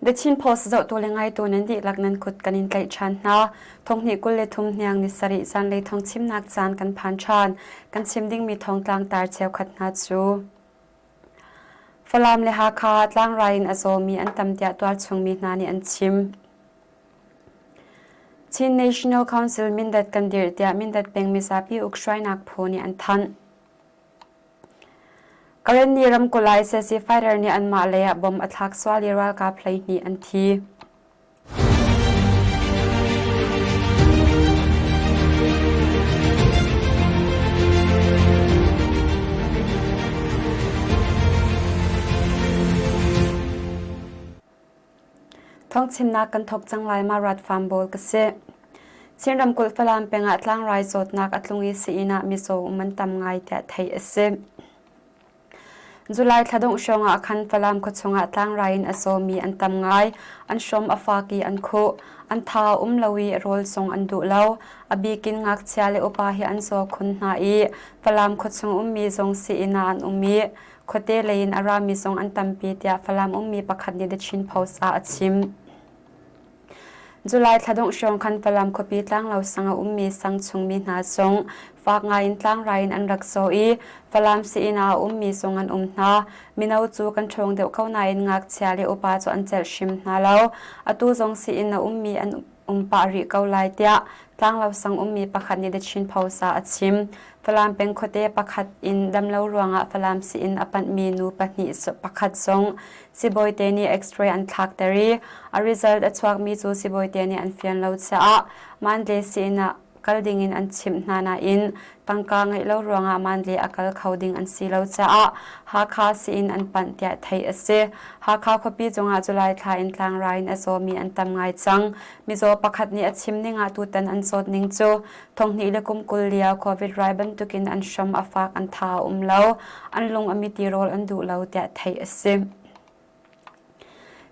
The Chin Post zohtu le ngaitu nan dihlak nan kut kan in tlaih ṭhan hna. Thonghnih 23 hniang ni sarih zanlei thawngchimnak caan kan phan ṭhan. Kan chim dingmi thawngtlang tar cheukhat hna cu Falam le Hakha tlangrai in a zawmi an tam tiah tualchung mi hna nih an chim. Chin National Council Mindat kan dirh tiah Mindat peng mizapi ukhruainak phu nih an thanh. Karenni ramkulh ah sac fighter nih anmah lei ah bomb a thlak sual i ralkap 12 an thi. Thawngchimnak kan thawk cang lai ma rat farm bawl ka si. Chin ramkulh Falam peng ah tlangrai zawtnak a tlung i sii-inn ah mizaw um an tam ngai tiah theih a si. July thla dongh hrawng ah khan Falam khuachung ah tlangrai in a zawmi an tam ngai. An hrom a fak i an khuh. An tha a um lo i rawl zong an duh lo. A bik in ngakchia le upa hi an zaw khun hna i Falam khuachung ummi zong sii-inn ah an um i khuate lei in a rami zong an tampi tiah Falam ummi pakhat nih The Chin Post ah a chim. July thla dongh hrawng khan Falam khuapi Tlanglo sang a ummi sang chungmi hna zong fak ngaiin tlangrai in an rak zaw i Falam sii-inn ah a ummi zong an um hna. Mino cu kan ṭhawng deuh ko nain ngakchia le upa cu an celh hrim hna lo. Atu zong sii-inn a ummi an um pah rih ko lai tiah Tlanglo sang ummi pakhat nih The Chin Post ah a chim. Falam peng khuate pakhat in damlo ruangah Falam sii-inn a panhmi nu pahnih pakhat zong Sibawite nih X-ray an thlakter i a result a chuakmi cu sibawite nih an fian lo caah Mandalay sii-inn ah kal dingin an chimh hna nain tangka ngeih lo ruangah Mandalay a kal kho ding an si lo caah Hakha sii-inn an panh tiah theih a si. Hakha khuapi cungah July thla in tlangrai in a zawmi an tam ngai cang. Mizaw pakhat nih a chim ning ah tutan an zawt ning cu thonghnih le kum 20 lio COVID rai bantukin an hram a fak an tha a um lo, an lung a mit i rawl an duh lo tiah theih a si.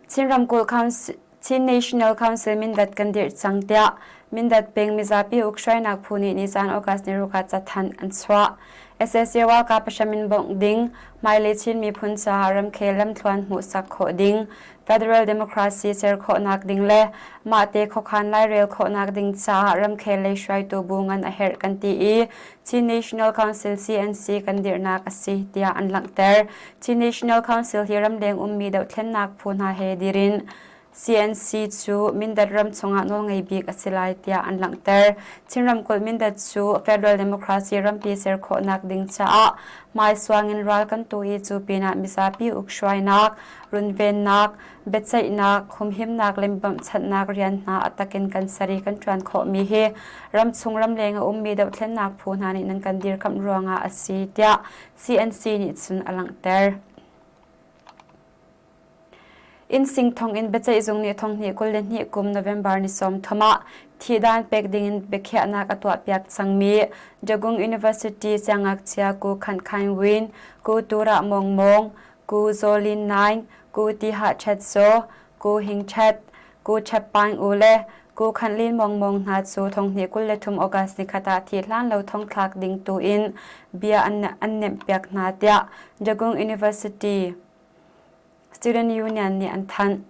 Chin ramkulh Council, Chin National Council Mindat kan dirh cang tiah Mindat peng mizapi ukhruainak phu nih nizan August ni ruk ah cathanh an chuah. SSA ralkap hram in bawmh ding, hmailei Chin miphun caah ramkhel lamthluan hmuhsak khawh ding, federal democracy ser khawhnak ding le mahte khuakhan lairel khawhnak ding caah ramkhel lei hruaitu bu ngan a herh kan ti i Chin National Council CNC kan dirhnak a si tiah an langhter. Chin National Council hi ramleng ummi dohthlennak phu hna he dirin CNC cu Mindat ram chungah nawlngei bik a si lai tiah an langhter. Chin ramkulh Mindat cu Federal Democracy rampi ser khawhnak ding caah hmaisuang in ral kan tu i cu pinah mizapi ukhruainak, runvennak, biaceihnak, humhimnak le bawmhchanhnak rian hna a takin kan ser i kan ṭuan khawhmi hi ramchung ramleng a ummi dohthlennak phu hna nih nan kan dirkamh ruangah a si tiah CNC nih cun a langhter. Innsing thonginn biaceihzung nih thonghnih 22 kum November ni 30 ah thihdan pek dingin biakhiahnak a tuahpiak cangmi Dagung University siangngakchia Ku Khan Khaing Win, Ku Turah Mawng Mawng, Ku Zaw Lin Naing, Ku Ti Hah Chet Zaw, Ku Hing Chet, Ku Chep Paing U le Ku Khan Lin Mawng Mawng hna cu thonghnih 23 August nikhat ah thi hlan lo thongthlak ding tu in bia an, an nemhpiak hna tiah Dagung University Student Union nih an thanh.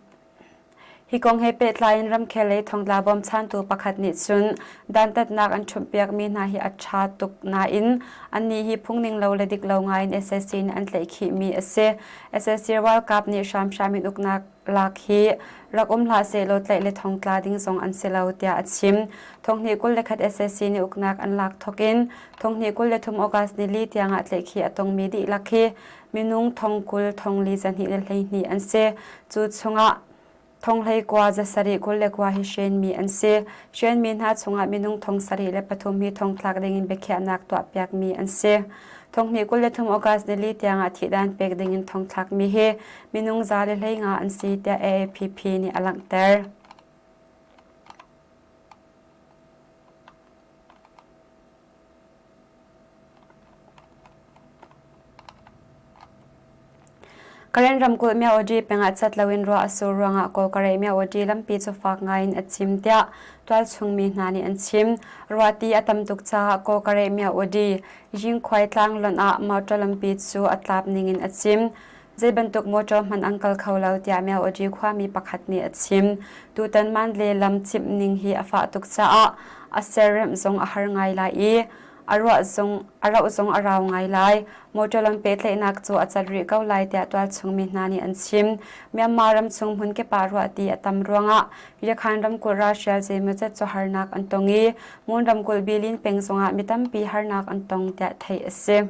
Hi kong he pehtlai in ramkhel lei thongtla bawmchantu pakhat nih cun dantatnak an ṭhumhpiakmi hna hi a ṭha tuk nain annih hi phungning lo le dik lo ngaiin SAC nih an tlaihkhihmi a si. SAC ralkap nih hramhram in uknak lak hi rak um hlah sehlaw tlaih le thongtla ding zong an si lo tiah a chim. Thonghnih 21 SAC nih uknak an lak thawk in thonghnih 23 August nili tiangah tlaihkhih a tongmi dihlak hi minung thong 20 thong li zahnih le 12 an si. Cu chungah thong 19 za sarih 29 hi hrenmi an si. Hrenmi hna chungah minung thong sarih le pathum hi thongthlak dingin biakhiahnak tuahpiakmi an si. Thong hnih 23 August nili tiangah thihdan pek dingin thongthlakmi hi minung za le 15 an si tiah AAPP nih a langhter. Karen ramkulh Myawaddy peng ah cat loin ruah a sur ruangah Kawlkareh Myawaddy lampi cu fak ngaiin a cim tiah tualchung mi hna nih an chim. Ruahti a tam tuk caah Kawlkareh Myawaddy Yingkhuai tlang lonh ah motor lampi cu a tlap ningin a cim. Zei bantuk motor hmanh an kal kho lo tiah Myawaddy khuami pakhat nih a chim. Tutan Mandalay lam cimh ning hi a fah tuk caah a serremh zong a har ngai lai i a ruah zong a rauh zong a rau ngai lai. Motor lam pehtlaihnak cu a cat rih ko lai tiah tualchung mi hna nih an chim. Myanmar ramchung hmunkip ah ruahti a tam ruangah Yakhan ramkulh ralhrial zeimawzat cu harnak an tong i Mon ramkulh Bilin peng zongah mi tampi harnak an tong tiah theih a si.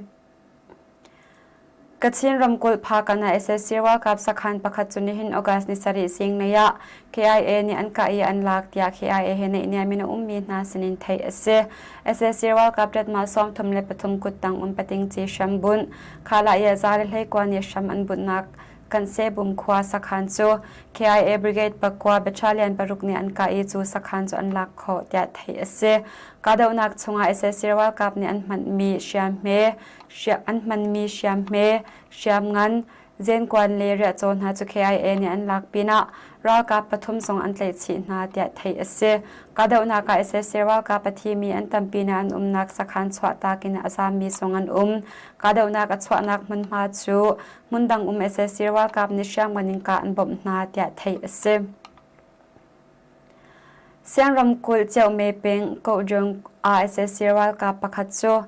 Kachin ramkulh Phakan ah SAC ralkap sakhan pakhat cu nihin August ni sarih zinglei ah KIA nih an kah i an lak tiah KIA he naihniam in a ummi hna sinin theih a si. SAC ralkap ṭatmah 33 kuttang um pating ci hram bunh Khala i za le hleikua nih hram an bunhnak Kansebum khua sakhan cu KIA Brigade pakua battalion paruk nih an kah i cu sakhan cu an lak khawh tiah theih a si. Kahdohnak chungah sac ralkap nih an hmanmi hriamhme, an hmanmi hriamhme, hriamngan, zenkuan le riahcaw hna cu KIA nih an lak pinah ralkap pathum zong an tlaihchih hna tiah theih a si. Kahdohnak ah sac ralkap a thimi an tam pinah an umnak sakhan chuahtak in a zaammi zong an um. Kahdohnak a chuahnak hmunhma cu hmundang um sac ralkap nih hriamngan in kah an bawmh hna tiah theih a si. Sian ramkulh Ceuhme peng Kohjung ah sac ralkap pakhat cu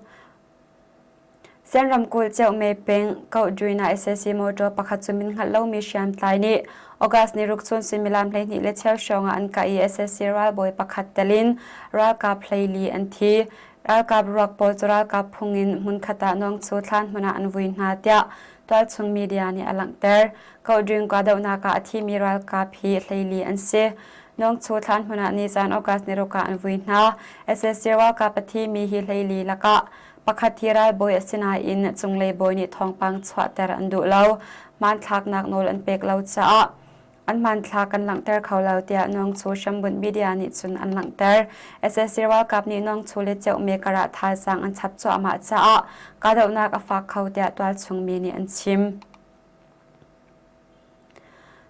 Sian ramkulh Ceuhme peng Kohjuin ah sac motor pakhat cu min hngalh lomi hriamtlai nih August ni ruk chun suimilam 12 le cheu hrawng ah an kah i sac ralbawi pakhat tel in ralkap 14 an thi. Ralkap ruak pawl cu ralkap phung in hmunkhat ah Nawngchu thlan hmun ah an vui hna tiah tualchung media nih a langhter. Kohdring kahdohnak ah a thimi ralkap hi 14 an si. Nawngchu thlan hmun ah nizan August ni ruk ah an vui hna. SSC ralkap a thimi hi 14 lakah pakhat hi ralbawi a si nain cunglei bawi nih thawngpang chuahter an duh lo. Hmanthlaknak nawl an pek lo caah An hmanthlak kan langhter kho lo tiah Nawngchu hrambunh media nih cun an langhter. SSC ralkap nih Nawngchu le Ceuhme karah thazaang an chap cuahmah caah kahdohnak a fak kho tiah tualchung mi nih an chim.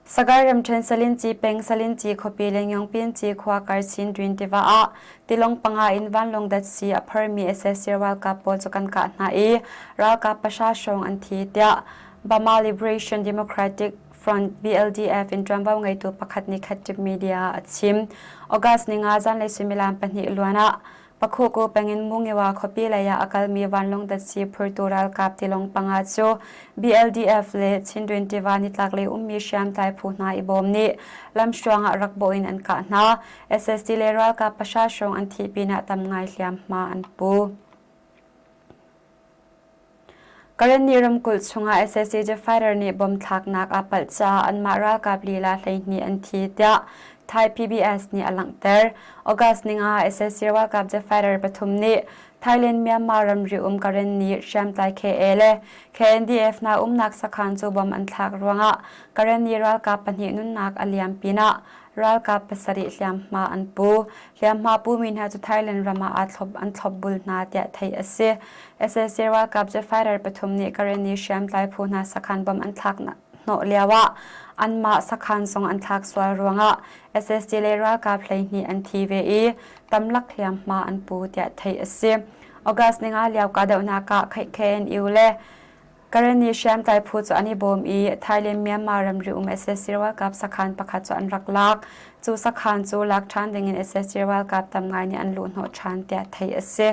Sagai ramṭhen Salinci peng Salinci khuapi le Ngyongpinci khua kar Chindwin tiva ah tilawng panga in vanlawng datsi a phormi SSC ralkap pawl cu kan kah hna i ralkap pahra hrawng an thi tiah Burma Liberation Democratic Front BLDF in ṭuanvo ngeitu pakhat nih Khatib Media ah a chim. August ninga zanlei suimilam pahnih luan ah Pakhuku pengin Mungiwa khuapi lei ah a kalmi vanlawng datsi phurtu ralkap tilawng panga cu BLDF le Chindwin tiva nitlaklei ummi hriamtlai phu hna i bawm nih lamhruang ah rak bawh in an kah hna. SSD le ralkap pahra hrawng an thih pinah tam ngai hliamhma an pu. Karenni ramkulh chungah sac fighter nih bomb thlaknak aa palh caah anmah ralkap lila 12 an thi tiah Thai PBS nih a langhter. August ninga ah sac ralkap fighter pathum nih Thailand-Myanmar ramri um Karenni hriamtlai KA le KNDF hna umnak sakhan cu bomb an thlak ruangah Karenni ralkap pahnih nunnak a liam pinah ralkap pasarih hliamhma an pu. Hliamhma pumi hna cu Thailand ram ah aa thlop an thlopbul hna tiah theih a si. Sac ralkap cu fighter pathum nih Karenni hriamtlai phu hna sakhan bom an thlak hnawh lioah anmah sakhan zong an thlak sual ruangah SSD le ralkap 12 an thi ve i tamlak hliamhma an pu tiah theih a si. August ninga lio kahdohnak ah KNU le Karenni hriamtlai phu cu an i bawm i Thailand-Myanmar ramri um sac ralkap sakhan pakhat cu an rak lak. Cu sakhan cu lak ṭhan dingin sac ralkap tam ngai nih an luhhnawh ṭhan tiah theih a si.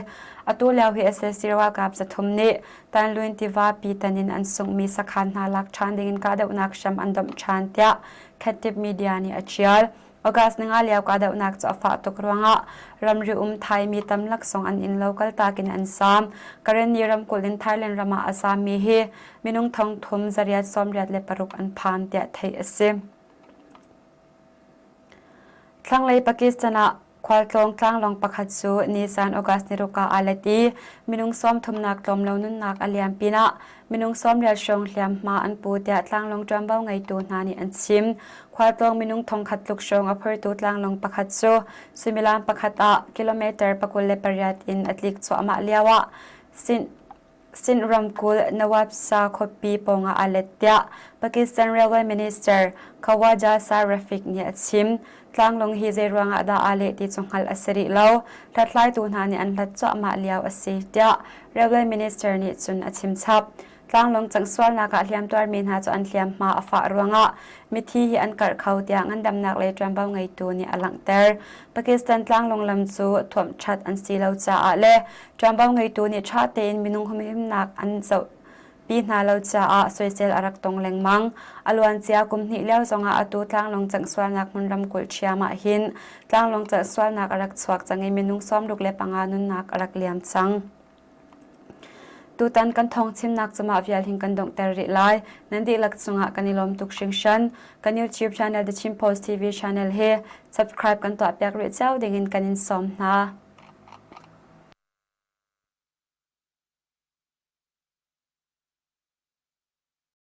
Atu lio hi sac ralkap 300 nih Tanlwin tiva pitan in an sunghmi sakhan hna lak ṭhan dingin kahdohnak hram an domh ṭhan tiah Khattip media nih a ṭial. August ninga lio kahdohnak cu a fah tuk ruangah ramri um Thai mi tam laksawng an inn lo kaltak in an saam. Karenni ramkulh in Thailand ram ah a saammi hi minung thong thum zariat sawmriat le paruk an phan tiah theih a si. Thlanglei Pakistan ah Khualtlawng tlanglawng pakhat cu nisan August niruk ah aa let i minung sawmthumnak tlawm lo nunnak a liam pinah minung sawmriat hrawng hliamhma an pu tiah tlanglawng ṭuanvo ngeitu hna nih an chim. Khualtlawng minung thongkhat tluk hrawng a phortu tlanglawng pakhat cu suimilam pakhat ah kilometer 28 in a tlik cuahmah lioah Sindh ramkulh Nawabshah khuapi pawngah aa let tiah Pakistan Railway Minister Khawaja Shah Rafiq nih a chim. Tlanglawng hi zeiruang ah dah aa leh ti cu hngalh a si rih lo. Hlathlaitu hna nih an hlat cuahmah lio a si tiah Railway Minister nih cun a chim chap. Tlanglawng cangh-sualnak ah hliamtuarmi hna cu an hliamhma a fah ruangah mithi hi an karh kho tiah ngandamnak lei ṭuanvo ngeitu nih a langhter. Pakistan tlanglawng lam cu thuamhṭhat an si lo caah le ṭuanvo ngeitu nih ṭha tein minung humhimnak an zoh pi hna lo caah soisel a rak tong lengmang. A luancia kum hnih lio zongah atu tlanglawng cangh-sualnak hmun ramkulh ṭhiam ah hin tlanglawng cangh-sualnak a rak chuak cang i minung 65 nunnak a rak liam cang. Tutan kan thawngchimnak cu mah vial hin kan donghter rih lai. Nan dihlak cungah kan i lawm tuk hringhran. Kan YouTube channel The Chin Post TV channel hi subscribe kan tuahpiak rih cio dingin kan in sawm hna.